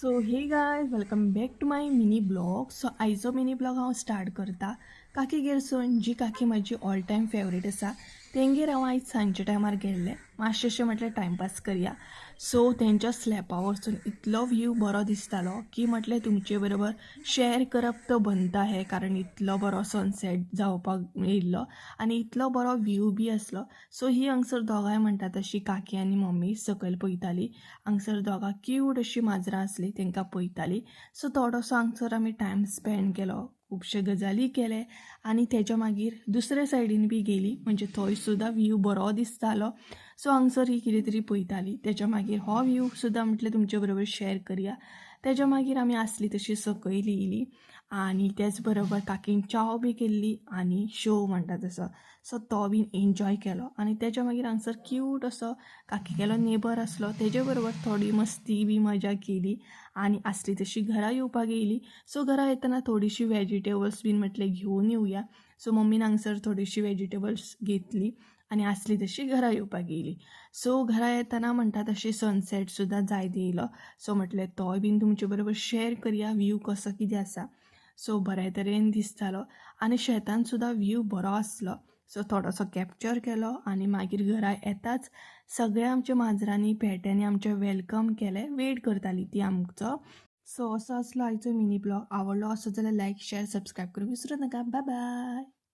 So hey guys, welcome back to my mini vlog. So आयचो mini blog हांव start करता काकीगेर सून, जी काकी म्हजी ऑल टायम फेवरेट आसा. तेंगेर हांव आयज सांजच्या टायमार गेल्लें. मातशें म्हटलें टायमपास करया. सो तेंच्या स्लॅपा वचून इतलो व्यू बरो दिसतालो की म्हटलें तुमचे बरोबर शेअर करप तो बनता है, कारण इतलो बरो सनसेट जावपाक येयल्लो आनी इतलो बरो व्यू बी आसलो. सो ही हांगसर दोगांय म्हणटा तशी काकी आनी मम्मी सकयल पळयताली. हांगसर दोगां क्यूट अशीं माजरां आसलीं, तांकां पळयताली. सो थोडोसो हांगसर आमी टायम स्पेंड केलो, खुबशे गजाली केले आनी तेच्या मागीर दुसरे सायडीन बी गेली, म्हणजे थंय सुद्दां व्यू बरो दिसतालो. सो हांगसर ही कितें तरी पळयताली. तेच्या मागीर हो व्यू सुद्दां म्हटलें तुमचे बरोबर शेअर करया. तेच्या मागीर आमी आसली तशी सकयल येयली आनी तेच बरोबर काकीन च्याव बी केल्ली आनी शो म्हणटा तसो, सो तो बीन एन्जॉय केलो. आनी तेच्या मागीर हांगसर क्यूट असो काकीगेलो नेबर आसलो, तेजे बरोबर थोडी मस्ती बी मजा केली आनी आसली तशी घरा येवपाक येयली. सो घरा येतना थोडीशी वेजिटेबल्स बीन म्हटलें घेवन येवया. सो मम्मीन हांगसर थोडीशी वेजिटेबल्स घेतली आनी आसली तशी घरा येवपाक येयली. सो घरा येतना म्हणटा तशी सनसेट सुद्दां जायत येयलो. सो म्हटलें तोय बीन तुमचे बरोबर शेअर करया, व्यू कसो कितें आसा. सो बरे तरेन दिसतालो आनी शेतान सुद्दां व्यू बरो आसलो. सो थोडोसो कॅप्चर केलो आनी मागीर घरा येताच सगळ्या आमच्या माजरांनी पेट्यांनी आमचें welcome केलें, वेट करताली ती आमचो. सो असो आसलो आयचो मिनी ब्लॉग. आवडलो असो जाल्यार लायक, शेअर, सबस्क्रायब करूंक विसरूं नाका. बाय बाय.